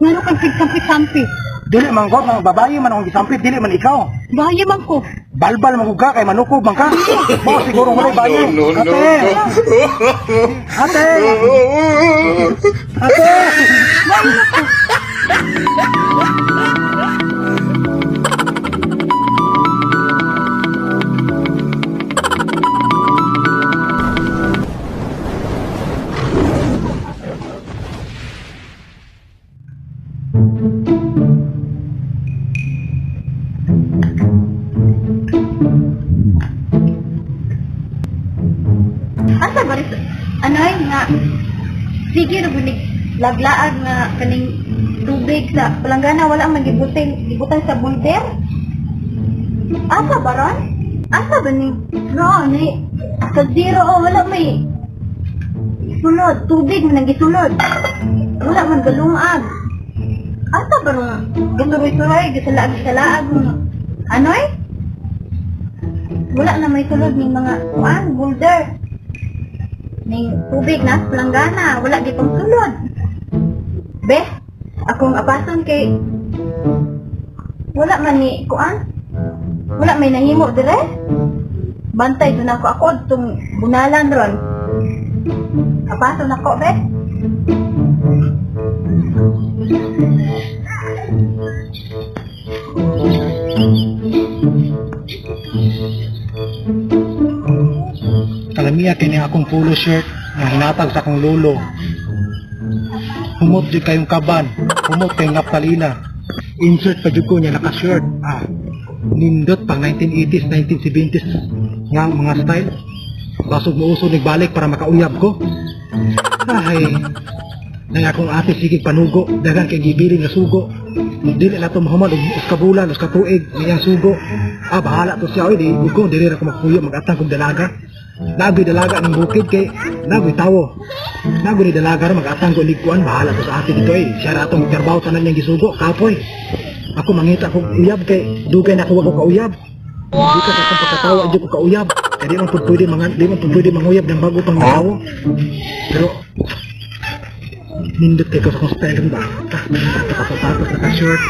Ngano kang sigsampi-sampi? Dili man ko, mga babae man akong gisampit, dili man ikaw. Baye man ko. Balbal man ka kay manukob man ka. Mo siguro walay baye. No, no, Ate. Ate. Ate. Asa ba rin? Anoy nga sige ra bunig laglaag nga kaning tubig sa palanggana wala man gibuting gibutan sa boulder. Asa ba ron? Asa ba ni? No, ni sa zero oh, wala may sulod, tubig man ang gisulod. Wala man galungag. Asa ba ron? Gasuroy-suroy, gisalaag-salaag. Anoy? Wala na may sulod ning mga kuan, boulder ning tubig na palanggana wala di pang sulod be akong apason kay wala man ni kuan, wala may nahimo dire. Bantay dun ako ako tong bunalan ron. Apason ako, be. Kalamiya kini akong polo shirt nga hinatag sa akong lolo. Humot jud kayong kaban, humot kayong napalina. Insert pa jud ko niya naka-shirt. Ah, nindot pang 1980s, 1970s nga mga style. Basog muuso nagbalik para makauyab ko. Ay, nang akong ate sige panugo, daghan kay gibilin nga sugo. Dili na to mahuman og usa ka bulan, usa ka tuig niyang sugo. Ah, bahala to siya oy, di ko dili ra ko magpuyo magatang kog dalaga. Nagoy dalaga ng bukid kay nagoy tawo. Nagoy ni dalaga ra magatang ko ligkuan, bahala to sa ate dito eh. Siya ra atong trabaho tanan niyang gisugo, kapoy. Ako mangita kog uyab kay dugay na ko wa ko kauyab. Di ka sa akong pagkatawa di ko kauyab. Kay di man pud pwede mangan, di man pud pwede manguyab ng bago pang natawo. Pero nindot kay ko sa akong style ba? Nakasapatos, naka-shirt.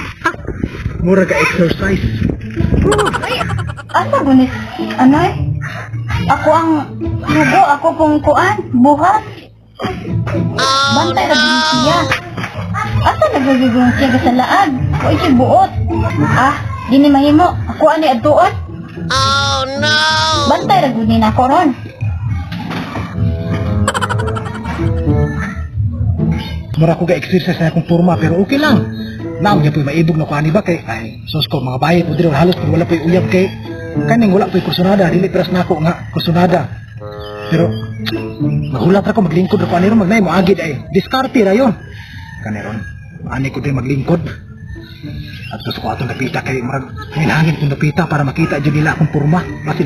Mura ka exercise. Ay, asa gunis anoy? Ako ang sugo, ako pong kuan, buhat. Bantay ra gud siya. Asa nagagigong siya sa laag? Wa siya buot. Ah, di ni mahimo. Ako ani adtuon. Oh no. Bantay ra gud ni nako ron. Mura ko ga-exercise na akong forma pero okay lang. Naam niya po'y maibog na kuani ba kay ay sus ko mga bayad po diri halos pero wala po'y uyab kay kaning wala po'y kursunada dili peras nako nga kursunada. Pero maghulat ra ko maglingkod ra ko ani ron magnay mo agid ay diskarte ra yon. Kani ron ani ko diri maglingkod. At gusto ko atong napita kay murag hangin kong napita para makita jud nila akong porma. Basi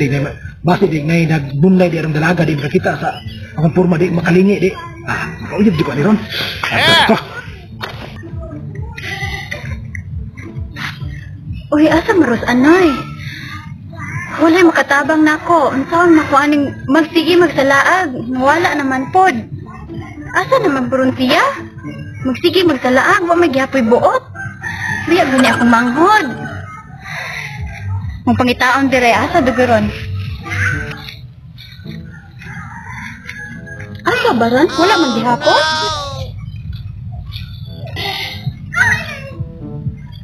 di ngay nagbunlay di arong dalaga di makita sa akong porma di makalingi di. Ah, makauyab jud ko ani ron. At ko. Uy, asa maros anoy? Walay makatabang nako. Unsaon mako aning magsige magsalaag? Wala naman pod. Asa naman puron siya? Magsige magsalaag, wa may gihapoy buot. Biya gani akong manghod. Mong pangitaon dire asa dugoron. Asa baron? Wala man gihapon?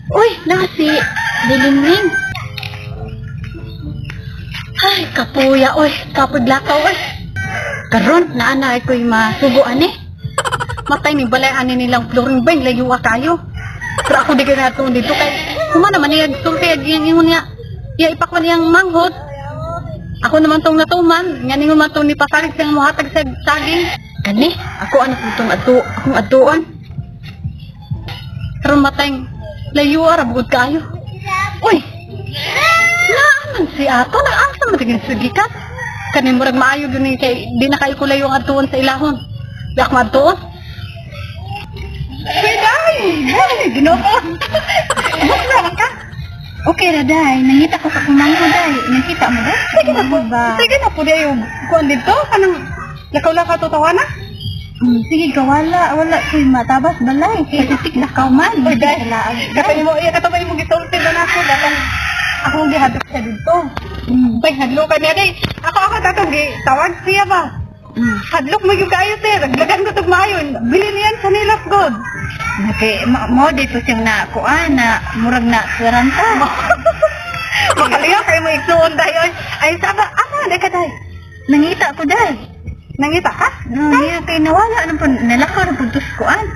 Uy, nasi. Dilingling. Ay, kapuya, oy. Kapod lakaw, oy. Karon, naanay ko'y masuguan eh. Matay ni balay ani nilang flooring beng, layo ka kayo. Pero ako di ka natuon dito kay kuma naman niya sulti ag yung ingon nga. Iya ipakwan niyang manghod. Ako naman tong natuman, nga ningon man tong ni pasalig siyang muhatag sa saging. Kani, ako anak itong adu, akong aduan. Karon matay, layo ara bugod kayo. Uy, naaman si ato, naasa man tingin sugikat. Kani murag maayo gyud ni kay di na kayo kulayo ang atuon sa ilahon. Di ako maadtuon. Day! Day! Ginoo ko! Bukla man ka? Okay ra, day. Nangita ko sa kumangko, day. Nakita mo, day? Sige na po. Sige na po di ayo. Kuan dito kanang lakaw-lakaw to tawana. Sige ka, wala. Wala ko'y matabas balay. Kay titik na ka man. Oy, day. Laag. Kato mo, iya kato ba imong gisulti ba nako datong akong gihadlok siya didto. Bay hadlok ka niya day. Ako ako tatong gi tawag siya ba. Hadlok mo gyud kaayo sir. Naglagan ko tug maayo. Bili niyan sa nilap god. Okay, mo dito siyang na kuan na murag na taranta. Makaliya kay mo igsuon day. Oy. Ay saba asa na ka day? Nangita ko day. Nangita ka? No, niya kay nawala na po nalakaw na po tus kuan.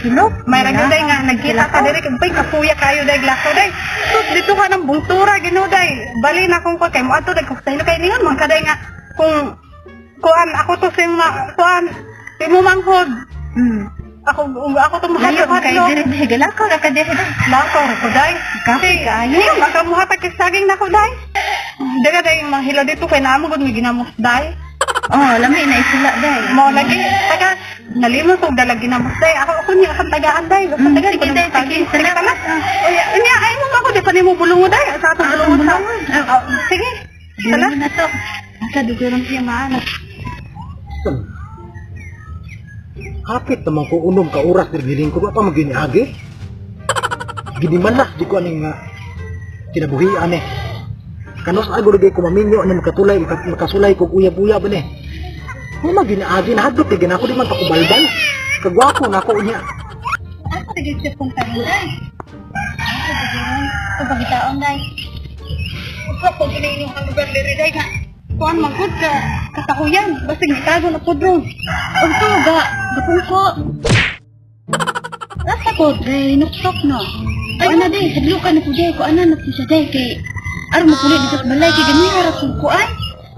Sulok. May ra gyud day nga nagkita ka diri kay bay kapuya kayo day glako day. Sus dito ka ng bungtura Ginoo day. Bali na kung kay mo adto day kung sa kay ningon man ka day nga kung kuan ako to si ma, kuan di mo manghod. Ako ako to Layo mahadlok kay hadlok. diri day galakaw ra ka diri day. Lakaw ra ko day. Kapoy kaayo. Niyo makamuhatag kay saging nako day. Daga day mahilo dito kay naamo gud may ginamos day. Oh, lami na isula day. Mao lagi taga nalimos og dalag ginamos day. Ako ako niya akong tagaan day. Basta tagaan Sige ko ng day, sige. saging. Sige Salamat. tama. Uy, unya ay mo ako di pa nimo bulungo day. Sa atong bulungo sa. bulungon. Oh, sige. Dili Tala. na to. Asa dugo lang siya maanak. Kapit naman ko unom ka oras diri giling ko ba pa maginiagi. Ginimalas di ko aning kinabuhian eh. Kanos ago lagi ko maminyo ani makatulay makasulay kog uyab-uyab ani. Mo maginiagi na hadlok di ako di man pa kubalbal. Kagwapo na ako unya. Asa gyud siya kung tayo day. Asa gyud kung pagitaon day. Usa ko gini ang lugar diri day nga. Kuan man gud ka katahuyan basig nitago na pud ron. Og to ga gapungko. Asa ko day nuktok no. Ay ana day hadlukan na po day ko ana na po siya day kay aron mapuli dito sa balay kay ganihara ra kong kuan.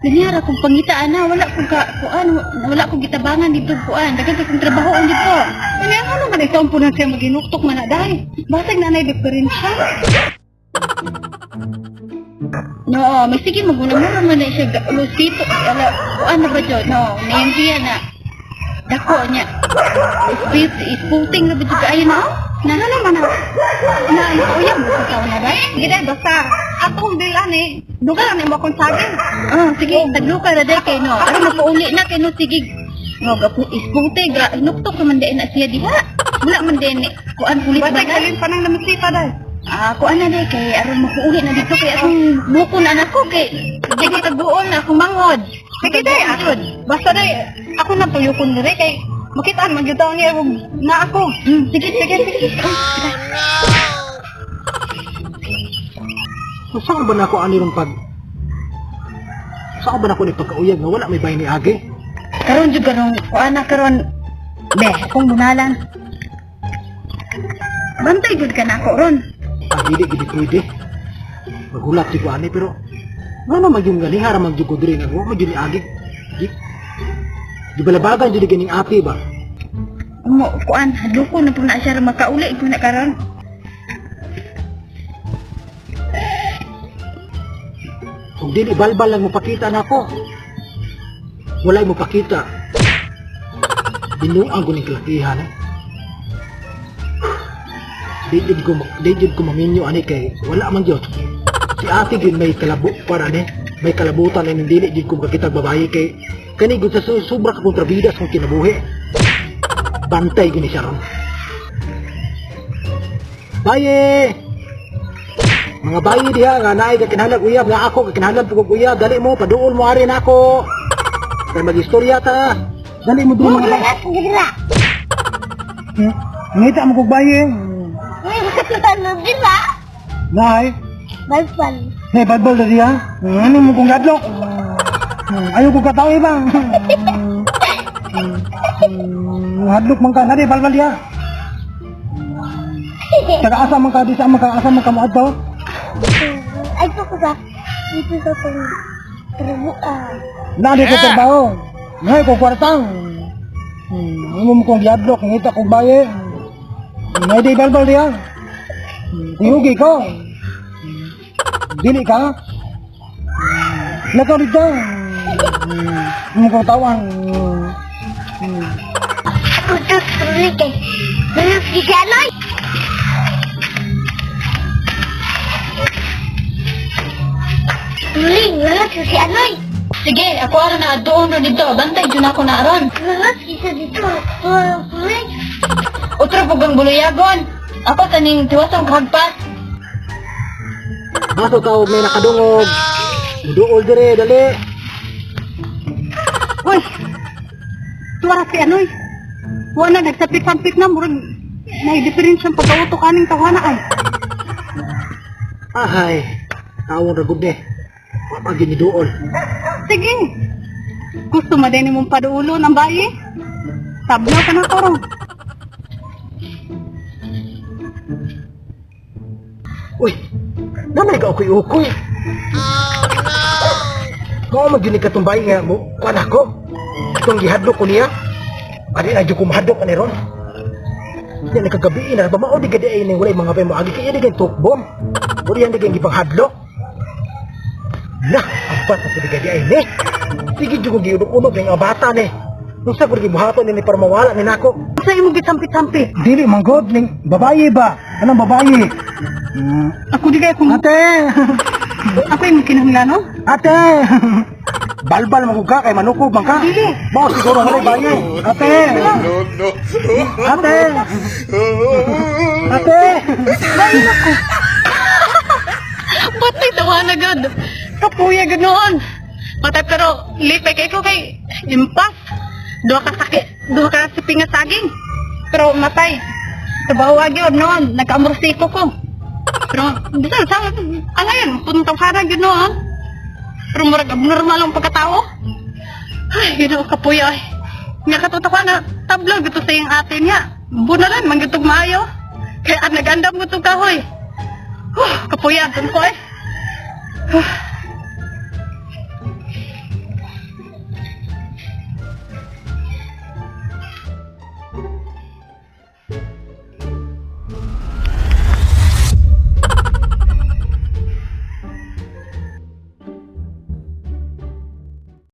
Ganihara kong pangita ana wala kong ka kuan wala kong gitabangan dito kuan. Daghan kay kong trabaho ang dito. Ano ano man ikaw ang punan siya maginuktok man na day. Basig na nay diferensya. No, may sige maguna mo man na siya lusito ala kuan na ba jud no. Nayan siya na dako niya. Spit isputing na ba jud kaayo na? Na Ano naman na? na uyab mo sa taon na ba? Sige day basta atong dil ani. Duga ani mo akong saging. Oh, sige, taglo ka ra day kay no. Aron mapauli na kay no sige. No, gapu ispunte ga nuktok man day na siya diha. Wala man day ni kuan pulis Basig ba? halin pa nang namisipa day. Ah, kuan na day kay aron mapauli na dito kay akong buko na nako kay sige taguon na akong mangod. Sige day ako. Basta day ako na tuyokon dire kay makitaan man gyud taon niya og na ako. Sige, sige, sige. So, saan ba na ako ani ron pag Saan ba na ako ni pagkauyab nga wala may bay ni agi? Karon jud karon kuan na karon. Be, akong bunalan. Bantay gud ka na ako ron. Ah, dili gidi pwede. Maghulat si ko ani pero ngano man yung gani hara man jud ko diri nga wa man jud ni agi. Di Gibalabagan jud ganing api ba? Mo kuan hadloko na po na siya makauli ko na karon. Kung dili balbal lang mopakita nako. Walay mopakita. Binuang ko ning kalakihan eh. Di jud ko maminyo ani kay wala man jud. Si ate gyud may kalabo para ni, may kalabutan ani dili jud ko makakita og babae kay kani gud sa sobra ka kontrabida sa akong kinabuhi. Bantay gyud ni siya ron. Baye! Mga bayi diha nga naay ka kinahanglan uyab nga ako ka kinahanglan pug uyab dali mo paduol mo ari nako. Kay magistorya ta. Dali mo duol mga bayi. Ngita mo kog bayi. Ano ba? Nay, Balbal. nay balbal na diha. Ano mo kong gadlok? Ayaw ko kataw iba. Hadlok man ka nadi balbal diha. Taga asa man ka di sa man ka asa man ka moadto? Ay ko sa dito sa tong trabuan. Nadi ko trabaho. Ngay ko kwartang. Ano mo kong giadlok ngita kog baye. Ngay di balbal diha. Kuyugi ko. Dili ka. Lakaw dito. Mo kong tawan. Ako to tuloy kay. Ano si Janoy? Tuloy, wala si Anoy. Sige, ako aron na doon ro dito. Bantay jud ako na aron. Isa dito. Utro pug ang buluyagon. Ako taning tiwasong kahagpas. Baso ka og may nakadungog. Duol dire, dali. Uy! Tuwara si Anoy. Wala, nagsapit-sampit na. Murag, may diferensya ang pagkauto kaning tawana ay. Ahay, tawon ra gud ni. Wa pa gyud ni duol. Sige. Gusto ma din mong padulo ng bayi. Tablo ka na koro. Uy, nanay ka ukoy-ukoy. Oh, no! Mao man gyud ni katumbay nga mo, kuan ako. Itong gihadlok ko niya. Adi na jud ko mahadlok ani ron. Di na kagabi na ba mao di gadi ay ning walay mga bay mo agi kay di kay tukbom. Wala yan di kay gipanghadlok. Lah, ampat na pud gadi ay ni. Sige jud ko giunok-unok ning ang bata ni. Unsa pud gibuhaton ni para mawala ni nako? Sa imong gisampit-sampit. Dili man god ning babaye ba? Anong babaye? Ako di kay kung Ate! ako imong kinahanglan no? Ate! Balbal man ka kay manukob man ka. Dili. Mao siguro walay baye. Ate! No, no. Ate! Ate! Patay tawana gud. Kapuya gud noon. Patay pero lipay kay ko kay impas. Duha ka sakit, duha ka siping nga saging. Pero matay. Trabaho gyud noon, nagkaamorsipo ko. Pero bisan sa ano yun, puntong ka gyud noon. Pero murag abnormal ang pagkatao. Ay, Ginoo kapuya ay. Nga katuto ka na tablo gito sa iyang ate niya. Bunalan man gitog maayo. Kaya at nagandam mo itong kahoy. Huh, kapuya, dun ko eh. Huh.